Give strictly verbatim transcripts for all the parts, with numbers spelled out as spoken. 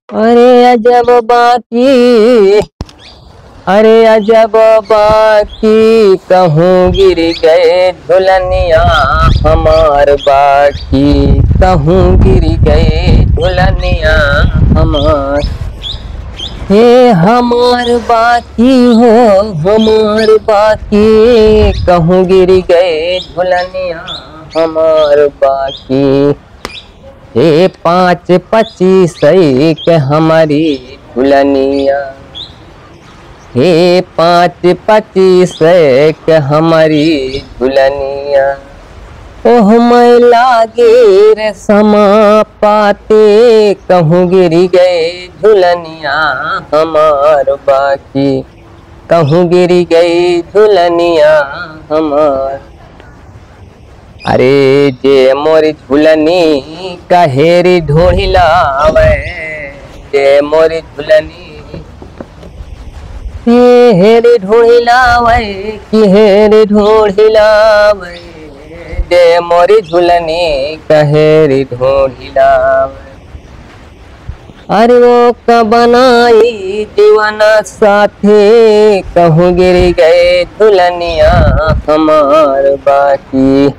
अरे अजब बाकी, अरे अजब बाकी, कहूँ गिर गए झुलनिया हमार बाकी, कहूँ गिर गए झुलनिया हमार। हे हमार बाकी हो, हमार बाकी, कहूँ गिर गए झुलनिया हमार बाकी। हे पाँच पच्चीस के हमारी झुलनिया, हे पाँच पच्चीस के हमारी झुलनिया, ओह मैं लागे रे समा पाते, कहूँ गिर गए झुलनिया हमार बाकी, कहूँ गिर गए झुलनिया हमार। अरे जे मोरी झुलनी का हेरी ढोढ़ी लावे, जे मोरी झुलनी, हे हेरी ढोढ़ी लावे, कि हेरी ढोढ़ी लावे, जे मोरी झुलनी का हेरी ढोढ़ी लावे। अरे वो का बनाई जीवन साथी, कहूँ गिर गए झुलनिया हमार बाकी।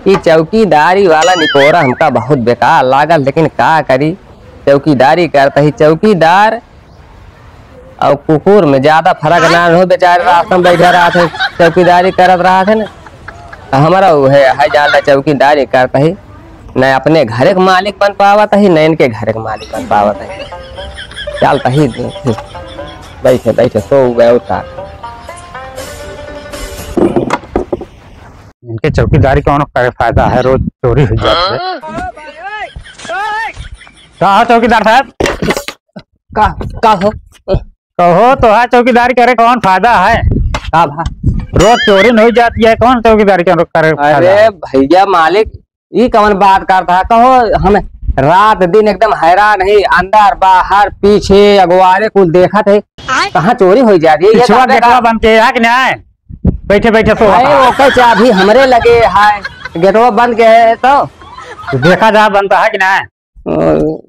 ई चौकीदारी वाला निपोरा हमका बहुत बेकार लागल, लेकिन का करी, चौकीदारी करत ही चौकीदार और कुकुर में ज्यादा फर्क ना हो। बेचारे रास्ता में बैठे रहत हैं, चौकीदारी करत रहत हैं ना। हमारा वो है, है ज्यादा चौकीदारी करत ही, न अपने घर के मालिक बन पावत ही, न इनके घर के मालिक बन पावत ही। चलत ही बैठे बैठे सो गए और का। इनके चौकीदारी कौन करे फायदा है, रोज चोरी हो जाती है। का हो चौकीदार साहब? का, का हो? कहो तो है, चौकीदारी करे कौन फायदा है? का भा? रोज चोरी नहीं जाती है, कौन चौकीदारी करे, करे फायदा अरे है? भैया मालिक, ई कवन बात करत है? कहो हम रात दिन एकदम हैरान है, अंदर बाहर पीछे अगवारे कुल देखत है, कहाँ चोरी हो जाती है? ये पिछवा कहते गेटवा का बंद के है कि नहीं? बैठे बैठे सो अरे, ओकर चाबी हमरे लगे है, गेटवा बंद के है तो। तो देखा जा, बंद है कि नहीं? ओ।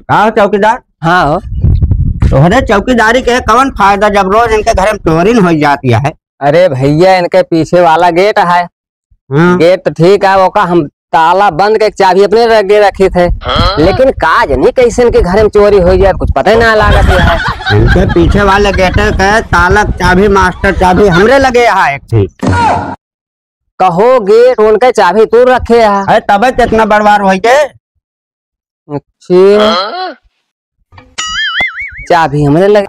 का हो चौकीदार? हाँ हो। तोहरे चौकीदारी के कवन फायदा जब रोज इनके घर में चोरी न हो जाती है? अरे भैया, इनके पीछे वाला गेट है, हाँ। गेट तो ठीक है, ओका हम ताला बंद के चाबी अपने लगे रखित है, लेकिन का जनी कैसे इनके घर में चोरी हो जाए, कुछ पता ही ना लागत है। इनके पीछे वाले गेट के ताला चाबी, मास्टर चाबी हमरे लगे है एक ठी। कहो गेट उनके चाबी तू रखे है। अरे तबे कितना बड़वार होई के। अच्छा। चाबी हमरे लगे।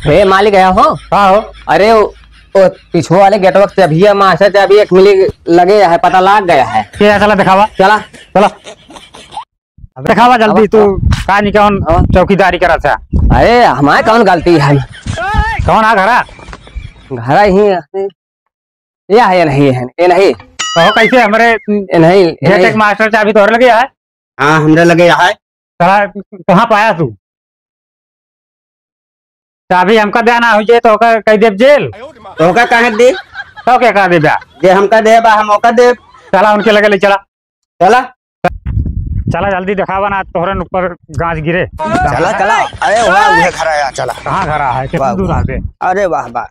हे मालिक, आया हो? का हो? अरे, ओ, ओ, पीछू वाले गेटवा के चाबिया, मास्टर चाबी एक मिली लगे है, पता लाग गया है। के है, चला दिखावा। चला। चला। अब दिखावा जल्दी, अब तू का नहीं कौन हाँ। चौकीदारी करत है? अरे, हमारे कौन गलती है? कौन आ घरा? घरा ही है। ये है, ये नहीं है, ये नहीं। कहो कैसे हमरे ये नहीं, ये गेट नहीं। एक मास्टर चाबी तोहरे लगे है? हाँ, हमरे लगे है। साला, कहाँ पाया तू? चाबी हमका देना हो जाए तो ओका कह देब जेल। तो ओका काहे दे? तो क्या कह देबा? जे हमका देबा, हम ओका देब। चला, उनके लगे ले चला। चला। चला, जल्दी दिखावा ना, तोहरन ऊपर गाज गिरे। चला, चला। अरे वाह, उहे घर आया, चला। कहाँ घर आया है? कितना वाह, दूर वाह। आते? अरे वाह, वाह।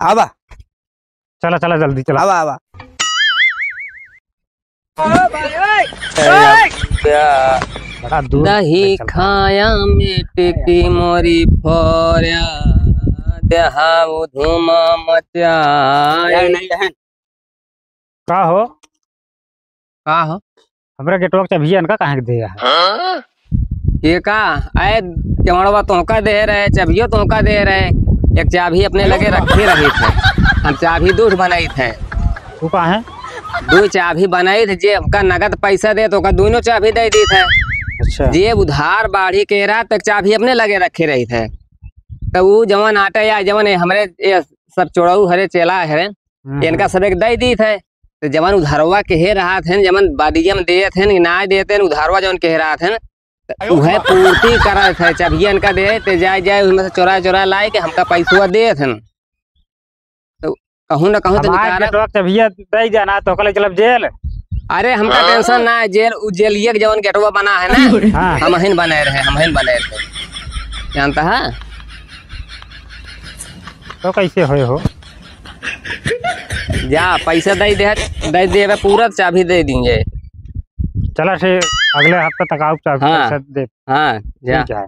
आवा। चला, चला, जल्दी चला। आवा, आवा। बड़ा दूर दही चलता है। खाया में टिकी मोरी फोर्या, देहाऊ धुमा मचाए। नहीं, नहीं, नहीं। का हो? का हो? हमरा गेटवा के चबिया इनका काहे के दे है? के का? आए, केवड़वा तोहका दे रहे, चबियो तोहका दे रहे। एक चाबी अपने लगे रखे रही थे। हम चाबी दूठ बनाई थे। तू काहे? दो चाबी बनाई थे, जे हमका नगद पैसा दे, तो ओका दोनों चाबी दे दी थे। अच्छा। जे उधार बाढ़ी के रहा, तो चाबी अपने लगे रखे रही थे। तो वो जवन आटे या जवन है, हमरे ये सब चोरऊ हरे, चेला हरे, हम्म। इनका सब एक दई दीत है। तो जवन उधारवा केहे रहत हैं, जवन बादिया में देत हैं, ना देत हैं, उधारवा जवन केहे रहत हैं, तो उहे पूर्ति करत है। चाबिया इनका दे, ते जाए, जाए, उसमें से चोरा, चोरा लाए के हमका पैसवा देत हैं। तो कहूँ ना कहूँ तो हमार निकाला। गेटवा के चाबिया दे देना, तो ओकरे चलब जेल। अरे, हमका हाँ। टेंशन ना है, जेल, उ जेलिया के जवन गेटवा बना है ना, हाँ। हमहिन बनाए रहे, हमहिन बनाए रहे। जानता है? तो कैसे होए हो? जा, पैसा दे दे, दे देबे, पूरा चाबी दे देंगे। चला, ठीक, अगले हफ्ते तक आओ, चाबी हाँ। पैसा दे। हाँ, जा। ठीक है,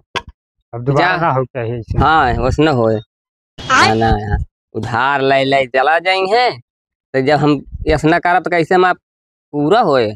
अब दोबारा जा। ना हो चाहिए ऐसे। हाँ, वैसे ना होए। आय। ना, ना, यहाँ उधार ले ले चला जाई है, तो जब हम ऐसा ना करब तो कैसे हम आप पूरा होए?